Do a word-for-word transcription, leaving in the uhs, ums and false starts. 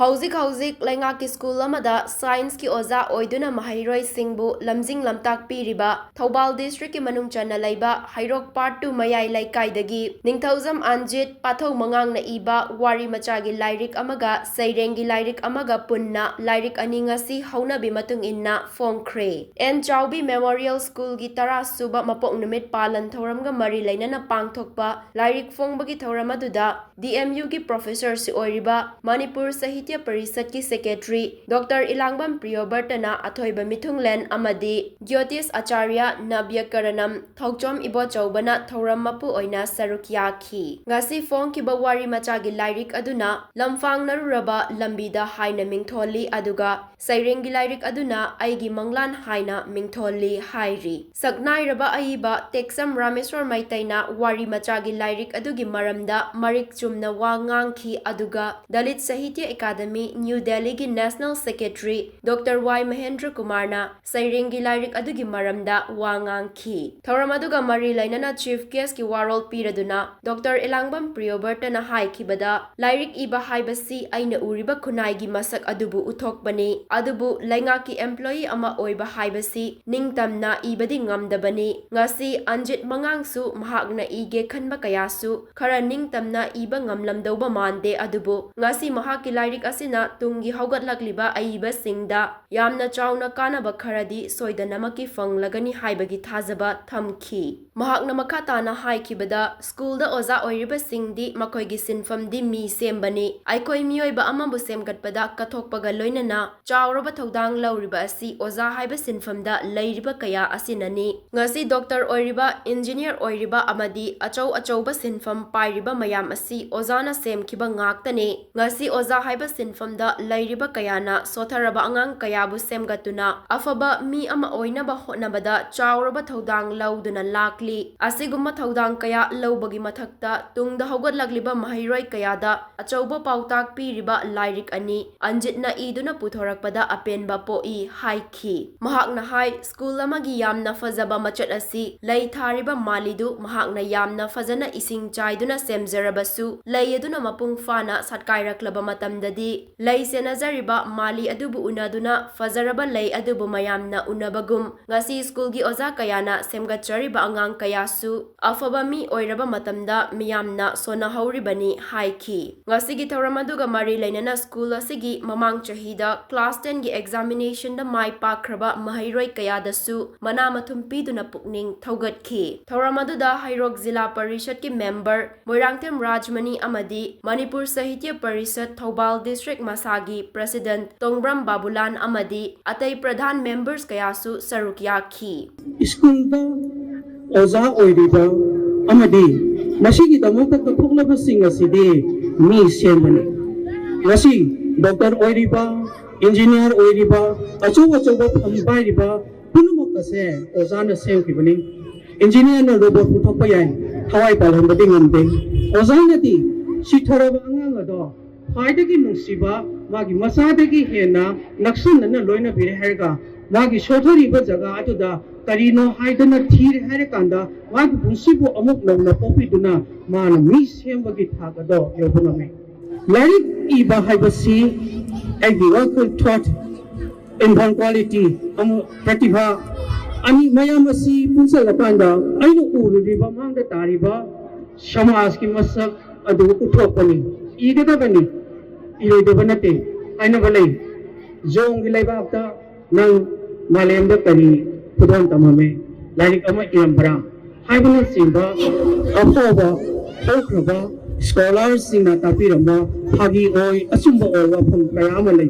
ꯍꯧꯖꯤꯛ ꯍꯧꯖꯤꯛ ꯂꯩꯉꯥꯛꯀꯤ ꯁ꯭ꯀꯨꯜ ꯑꯃꯗ ꯁꯥꯏꯟꯁꯀꯤ ꯑꯣꯖꯥ ꯑꯣꯏꯗꯨꯅ ꯃꯍꯩꯔꯣꯏꯁꯤꯡꯕꯨ ꯂꯝꯖꯤꯡ ꯂꯝꯇꯥꯛꯄꯤꯔꯤꯕ ꯊꯧꯕꯥꯜ ꯗꯤꯁꯇ꯭ꯔꯤꯛꯀꯤ ꯃꯅꯨꯡ ꯆꯟꯅ ꯂꯩꯕ ꯍꯩꯔꯣꯛ ꯄꯥꯔꯠ ꯇꯨ ꯃꯌꯥꯏ ꯂꯩꯀꯥꯏꯗꯒꯤ ꯅꯤꯡꯊꯧꯖꯝ ꯑꯟꯖꯤꯠ ꯄꯥꯊꯧ ꯃꯉꯥꯡꯅ ꯏꯕ ꯋꯥꯔꯤ ꯃꯆꯥꯒꯤ ꯂꯥꯏꯔꯤꯛ ꯑꯃꯒ ꯁꯩꯔꯦꯡꯒꯤ ꯂꯥꯏꯔꯤꯛ ꯑꯃꯒ ꯄꯨꯟꯅ ꯂꯥꯏꯔꯤꯛ ꯑꯅꯤ ꯉꯁꯤ ꯍꯧꯅꯕꯤ ꯃꯇꯨꯡ ꯏꯟꯅ ꯐꯣꯡꯈ꯭ꯔꯦ꯫ ꯑꯦꯟ ꯆꯥꯎꯕꯤ ꯃꯦꯃꯣꯔꯤꯌꯦꯜ ꯁ꯭ꯀꯨꯜꯒꯤ ꯇꯔꯥ ꯁꯨꯕ ꯃꯄꯣꯛ ꯅꯨꯃꯤꯠ ꯄꯥꯂꯟ ꯊꯧꯔꯝꯒ ꯃꯔꯤ ꯂꯩꯅꯅ ꯄꯥꯡꯊꯣꯛꯄ ꯂꯥꯏꯔꯤꯛ ꯐꯣꯡꯕꯒꯤ ꯊꯧꯔꯝ ꯑꯗꯨꯗ ꯗꯤ ꯑꯦꯝ ꯌꯨꯒꯤ ꯄ꯭ꯔꯣꯐꯦꯁꯔꯁꯨ ꯑꯣꯏꯔꯤꯕ ꯃꯅꯤꯄꯨꯔ ꯁꯥꯍꯤꯇ꯭ꯌ ꯄꯔꯤꯁꯠꯀꯤ ꯁꯦꯀ꯭ꯔꯦꯇꯔꯤ ꯗꯣꯛꯇꯔ ꯏꯂꯥꯡꯕꯝ ꯄ꯭ꯔꯤꯌꯣꯕꯔꯇꯅ ꯑꯊꯣꯏꯕ ꯃꯤꯊꯨꯡꯂꯦꯟ ꯑꯃꯗꯤ ꯖ꯭ꯌꯣꯇꯤꯁ ꯑꯆꯥꯔꯌ ꯅꯕ꯭ꯌꯀꯔꯅꯝ ꯊꯧꯆꯣꯝ ꯏꯕꯣꯆꯧꯕꯅ ꯊꯧꯔꯝ ꯃꯄꯨ ꯑꯣꯏꯅ ꯁꯔꯨꯛ ꯌꯥꯈꯤ꯫ ꯉꯁꯤ ꯐꯣꯡꯈꯤꯕ ꯋꯥꯔꯤ ꯃꯆꯥꯒꯤ ꯂꯥꯏꯔꯤꯛ ꯑꯗꯨꯅ ꯂꯝꯐꯥꯡꯅꯔꯨꯔꯕ ꯂꯝꯕꯤꯗ ꯍꯥꯏꯅ ꯃꯤꯡꯊꯣꯜꯂꯤ, ꯑꯗꯨꯒ ꯁꯩꯔꯦꯡꯒꯤ ꯂꯥꯏꯔꯤꯛ ꯑꯗꯨꯅ ꯑꯩꯒꯤ ꯃꯪꯂꯥꯟ ꯍꯥꯏꯅ ꯃꯤꯡꯊꯣꯜꯂꯤ ꯍꯥꯏꯔꯤ꯫ ꯁꯛꯅꯥꯏꯔꯕ ꯑꯏꯕ ꯇꯦꯛꯆꯝ ꯔꯥꯃꯦꯁꯣꯔ ꯃꯩꯇꯩꯅ ꯋꯥꯔꯤ ꯃꯆꯥꯒꯤ ꯂꯥꯏꯔꯤꯛ ꯑꯗꯨꯒꯤ ꯃꯔꯝꯗ ꯃꯔꯤꯛ ꯆꯨꯝꯅ ꯋꯥ ꯉꯥꯡꯈꯤ, ꯑꯗꯨꯒ ꯗꯂꯤꯠ ꯁꯥꯍꯤꯇ꯭ꯌ ꯑꯦꯀꯥꯗꯃꯤ, ꯅ꯭ꯌꯨ ꯗꯦꯜꯂꯤꯒꯤ ꯅꯦꯁꯅꯦꯜ ꯁꯦꯀ꯭ꯔꯦꯇꯔꯤ ꯗꯣꯛꯇꯔ ꯋꯥꯏ ꯃꯍꯦꯟꯗ꯭ꯔ ꯀꯨꯃꯥꯔꯅ ꯁꯩꯔꯦꯡꯒꯤ ꯂꯥꯏꯔꯤꯛ ꯑꯗꯨꯒꯤ ꯃꯔꯝꯗ ꯋꯥ ꯉꯥꯡꯈꯤ꯫ ꯊꯧꯔꯝ ꯑꯗꯨꯒ ꯃꯔꯤ ꯂꯩꯅꯅ ꯆꯤꯐ ꯒꯦꯁꯀꯤ ꯋꯥꯔꯣꯜ ꯄꯤꯔꯗꯨꯅ ꯗꯣꯛꯇꯔ ꯏꯂꯥꯡꯕꯝ ꯄ꯭ꯔꯤꯌꯣꯕꯔꯇꯅ ꯍꯥꯏꯈꯤꯕꯗ, ꯂꯥꯏꯔꯤꯛ ꯏꯕ ꯍꯥꯏꯕꯁꯤ ꯑꯩꯅ ꯎꯔꯤꯕ ꯈꯨꯟꯅꯥꯏꯒꯤ ꯃꯁꯛ ꯑꯗꯨꯕꯨ ꯎꯠꯊꯣꯛꯄꯅꯤ, ꯑꯗꯨꯕꯨ ꯂꯩꯉꯥꯛꯀꯤ ꯑꯦꯝꯄ꯭ꯂꯣꯌꯤ ꯑꯃ ꯑꯣꯏꯕ ꯍꯥꯏꯕꯁꯤ ꯅꯤꯡꯇꯝꯅ ꯏꯕꯗꯤ ꯉꯝꯗꯕꯅꯤ꯫ ꯉꯁꯤ ꯑꯟꯖꯤꯠ ꯃꯉꯥꯡꯁꯨ ꯃꯍꯥꯛꯅ ꯏꯒꯦ ꯈꯟꯕ ꯀꯌꯥꯁꯨ ꯈꯔ ꯅꯤꯡꯇꯝꯅ ꯏꯕ ꯉꯝꯂꯝꯗꯧꯕ ꯃꯥꯟꯗꯦ, ꯑꯗꯨꯕꯨ ꯉꯁꯤ ꯃꯍꯥꯛꯀꯤ ꯂꯥꯏꯔꯤꯛ ꯑꯁꯤꯅ ꯇꯨꯡꯒꯤ ꯍꯧꯒꯠꯂꯛꯂꯤꯕ ꯑꯏꯕꯁꯤꯡꯗ ꯌꯥꯝꯅ ꯆꯥꯎꯅ ꯀꯥꯟꯅꯕ ꯈꯔꯗꯤ ꯁꯣꯏꯗꯅꯃꯛꯀꯤ ꯐꯪꯂꯒꯅꯤ ꯍꯥꯏꯕꯒꯤ ꯊꯥꯖꯕ ꯊꯝꯈꯤ꯫ ꯃꯍꯥꯛꯅ ꯃꯈꯥ ꯇꯥꯅ ꯍꯥꯏꯈꯤꯕꯗ, ꯁ꯭ꯀꯨꯜꯗ ꯑꯣꯖꯥ ꯑꯣꯏꯔꯤꯕꯁꯤꯡꯗꯤ ꯃꯈꯣꯏꯒꯤ ꯁꯤꯟꯐꯝꯗꯤ ꯃꯤ ꯁꯦꯝꯕꯅꯤ꯫ ꯑꯩꯈꯣꯏ ꯃꯤꯑꯣꯏꯕ ꯑꯃꯕꯨ ꯁꯦꯝꯒꯠꯄꯗ ꯀꯠꯊꯣꯛꯄꯒ ꯂꯣꯏꯅꯅ ꯆꯥꯎꯔꯕ ꯊꯧꯗꯥꯡ ꯂꯧꯔꯤꯕ ꯑꯁꯤ ꯑꯣꯖꯥ ꯍꯥꯏꯕ ꯁꯤꯟꯐꯝꯗ ꯂꯩꯔꯤꯕ ꯀꯌꯥ ꯑꯁꯤꯅꯅꯤ꯫ ꯉꯁꯤ ꯗꯣꯛꯇꯔ ꯑꯣꯏꯔꯤꯕ, ꯏꯟꯖꯤꯅꯤꯌꯔ ꯑꯣꯏꯔꯤꯕ ꯑꯃꯗꯤ ꯑꯆꯧ ꯑꯆꯧꯕ ꯁꯤꯟꯐꯝ ꯄꯥꯏꯔꯤꯕ ꯃꯌꯥꯝ ꯑꯁꯤ ꯑꯣꯖꯥꯅ ꯁꯦꯝꯈꯤꯕ ꯉꯥꯛꯇꯅꯤ꯫ ꯉꯁꯤ ꯑꯣꯖꯥ ꯍꯥꯏꯕ ꯁꯤꯟꯐꯝꯗ ꯂꯩꯔꯤꯕ ꯀꯌꯥꯅ ꯁꯣꯊꯔꯕ ꯑꯉꯥꯡ ꯀꯌꯥꯕꯨ ꯁꯦꯝꯒꯠꯇꯨꯅ ꯑꯐꯕ ꯃꯤ ꯑꯃ ꯑꯣꯏꯅꯕ ꯍꯣꯠꯅꯕꯗ ꯆꯥꯎꯔꯕ ꯊꯧꯗꯥꯡ ꯂꯧꯗꯨꯅ ꯂꯥꯛꯂꯤ꯫ ꯑꯁꯤꯒꯨꯝꯕ ꯊꯧꯗꯥꯡ ꯀꯌꯥ ꯂꯧꯕꯒꯤ ꯃꯊꯛꯇ ꯇꯨꯡꯗ ꯍꯧꯒꯠꯂꯛꯂꯤꯕ ꯃꯍꯩꯔꯣꯏ ꯀꯌꯥꯗ ꯑꯆꯧꯕ ꯄꯥꯎꯇꯥꯛ ꯄꯤꯔꯤꯕ ꯂꯥꯏꯔꯤꯛ ꯑꯅꯤ ꯑꯟꯖꯤꯠꯅ ꯏꯗꯨꯅ ꯄꯨꯊꯣꯔꯛꯄꯗ ꯑꯄꯦꯟꯕ ꯄꯣꯛꯏ ꯍꯥꯏꯈꯤ꯫ ꯃꯍꯥꯛꯅ ꯍꯥꯏ, ꯁ꯭ꯀꯨꯜ ꯑꯃꯒꯤ ꯌꯥꯝꯅ ꯐꯖꯕ ꯃꯆꯠ ꯑꯁꯤ ꯂꯩ ꯊꯥꯔꯤꯕ ꯃꯥꯂꯤꯗꯨ ꯃꯍꯥꯛꯅ ꯌꯥꯝꯅ ꯐꯖꯅ ꯏꯁꯤꯡ ꯆꯥꯏꯗꯨꯅ ꯁꯦꯝꯖꯔꯕꯁꯨ, ꯂꯩ ꯑꯗꯨꯅ ꯃꯄꯨꯡ ꯐꯥꯅ ꯁꯥꯠꯀꯥꯏꯔꯛꯂꯕ ꯃꯇꯝꯗꯗꯤ ꯂꯩ ꯁꯦꯟꯅꯖꯔꯤꯕ ꯃꯥꯂꯤ ꯑꯗꯨꯕꯨ ꯎꯅꯗꯨꯅ ꯐꯖꯔꯕ ꯂꯩ ꯑꯗꯨꯕꯨ ꯃꯌꯥꯝꯅ ꯎꯅꯕꯒꯨꯝ ꯉꯁꯤ ꯁ꯭ꯀꯨꯜꯒꯤ ꯑꯣꯖꯥ ꯀꯌꯥꯅ ꯁꯦꯝꯒꯠꯆꯔꯤꯕ ꯑꯉꯥꯡ ꯀꯌꯥꯁꯨ ꯑꯐꯕ ꯃꯤ ꯑꯣꯏꯔꯕ ꯃꯇꯝꯗ ꯃꯤꯌꯥꯝꯅ ꯁꯣꯟꯅꯍꯧꯔꯤꯕꯅꯤ ꯍꯥꯏꯈꯤ꯫ ꯉꯁꯤꯒꯤ ꯊꯧꯔꯝ ꯑꯗꯨꯒ ꯃꯔꯤ ꯂꯩꯅꯅ ꯁ꯭ꯀꯨꯜ ꯑꯁꯤꯒꯤ ꯃꯃꯥꯡ ꯆꯍꯤꯗ class ten ꯒꯤ examination ꯗ ꯃꯥꯏ ꯄꯥꯛꯈ꯭ꯔꯕ ꯃꯍꯩꯔꯣꯏ ꯀꯌꯥꯗꯁꯨ ꯃꯅꯥ ꯃꯊꯨꯝ ꯄꯤꯗꯨꯅ ꯄꯨꯛꯅꯤꯡ ꯊꯧꯒꯠꯈꯤ꯫ ꯊꯧꯔꯝ ꯑꯗꯨꯗ ꯍꯩꯔꯣꯛ ꯖꯤꯂꯥ ꯄꯔꯤꯁꯠꯀꯤ member ꯃꯣꯏꯔꯥꯡꯊꯦꯝ ꯔꯥꯖꯃꯅꯤ ꯑꯃꯗꯤ ꯃꯅꯤꯄꯨꯔ ꯁꯥꯍꯤꯇ꯭ꯌ ꯄꯔꯤꯁꯠ ꯊꯧꯕꯥꯜ district ꯃꯁꯥꯒꯤ president ꯇꯣꯡꯕ꯭ꯔꯝ ꯕꯥꯕꯨꯂꯥꯟ ꯑꯃꯗꯤ ꯑꯇꯩ ꯄ꯭ꯔꯙꯥꯟ members ꯀꯌꯥꯁꯨ ꯁꯔꯨꯛ ꯌꯥꯈꯤ꯫ ꯁ꯭ꯀꯨꯜꯗ ꯑꯣꯖꯥ ꯑꯣꯏꯔꯤꯕ ꯑꯃꯗꯤ ꯃꯁꯤꯒꯤꯗꯃꯛꯇ ꯀꯠꯊꯣꯛꯂꯕꯁꯤꯡ ꯑꯁꯤꯗꯤ ꯃꯤ ꯁꯦꯝꯕꯅꯤ꯫ ꯉꯁꯤ doctor ꯑꯣꯏꯔꯤꯕ, engineer ꯑꯣꯏꯔꯤꯕ, ꯑꯆꯧ ꯑꯆꯧꯕ ꯐꯝ ꯄꯥꯏꯔꯤꯕ ꯄꯨꯝꯅꯃꯛ ꯑꯁꯦ ꯑꯣꯖꯥꯅ ꯁꯦꯝꯈꯤꯕꯅꯤ꯫ Engineer ꯅ robot ꯄꯨꯊꯣꯛꯄ ꯌꯥꯏ, ꯊꯋꯥꯏ ꯄꯥꯜꯍꯟꯕꯗꯤ ꯉꯝꯗꯦ꯫ ꯑꯣꯖꯥꯅꯗꯤ ꯁꯤꯊꯔꯕ ꯑꯉꯥꯡ ꯑꯗꯣ ꯈ꯭ꯋꯥꯏꯗꯒꯤ ꯅꯨꯡꯁꯤꯕ ꯃꯥꯒꯤ ꯃꯆꯥꯗꯒꯤ ꯍꯦꯟꯅ ꯅꯛꯁꯟꯅꯅ ꯂꯣꯏꯅꯕꯤꯔꯦ ꯍꯥꯏꯔꯒ ꯃꯥꯒꯤ ꯁꯣꯊꯔꯤꯕ ꯖꯒꯥ ꯑꯗꯨꯗ ꯀꯔꯤꯅꯣ ꯍꯥꯏꯗꯅ ꯊꯤꯔꯦ ꯍꯥꯏꯔꯀꯥꯟꯗ ꯃꯥꯒꯤ ꯄꯨꯟꯁꯤꯕꯨ ꯑꯃꯨꯛ ꯅꯧꯅ ꯄꯣꯛꯄꯤꯗꯨꯅ ꯃꯥꯅ ꯃꯤ ꯁꯦꯝꯕꯒꯤ ꯊꯥꯛ ꯑꯗꯣ ꯌꯧꯕ ꯉꯝꯃꯤ꯫ ꯂꯥꯏꯔꯤꯛ ꯏꯕ ꯍꯥꯏꯕꯁꯤ ꯑꯩꯒꯤ ꯋꯥꯈꯜ, thought, ꯏꯝꯐꯥꯜ quality ꯑꯃ ꯄ꯭ꯔꯇꯤꯚꯥ ꯑꯅꯤ ꯃꯌꯥꯝ ꯑꯁꯤ ꯄꯨꯟꯁꯤꯜꯂꯀꯥꯟꯗ ꯑꯩꯅ ꯎꯔꯨꯔꯤꯕ ꯃꯥꯡꯗ ꯇꯥꯔꯤꯕ ꯁꯃꯥꯖꯀꯤ ꯃꯁꯛ ꯑꯗꯨ ꯎꯠꯊꯣꯛꯄꯅꯤ꯫ ꯏꯒꯗꯕꯅꯤ, ꯏꯔꯣꯏꯗꯕ ꯅꯠꯇꯦ ꯍꯥꯏꯅꯕ ꯂꯩ꯫ ꯖꯣꯡꯒꯤ ꯂꯩꯕꯥꯛꯇ ꯅꯪ ꯃꯥꯂꯦꯝꯗ ꯀꯔꯤ ꯈꯨꯗꯣꯜ ꯇꯝꯃꯝꯃꯤ? ꯂꯥꯏꯔꯤꯛ ꯑꯃ ꯏꯔꯝꯕ꯭ꯔꯥ? ꯍꯥꯏꯕꯅꯆꯤꯡꯕ ꯑꯐꯥꯎꯕ ꯍꯧꯈ꯭ꯔꯕ scholar ꯁꯤꯡꯅ ꯇꯥꯛꯄꯤꯔꯝꯕ ꯐꯥꯒꯤ ꯑꯣꯏ ꯑꯆꯨꯝꯕ ꯑꯣꯏ ꯋꯥꯐꯝ ꯀꯌꯥ ꯑꯃ ꯂꯩ꯫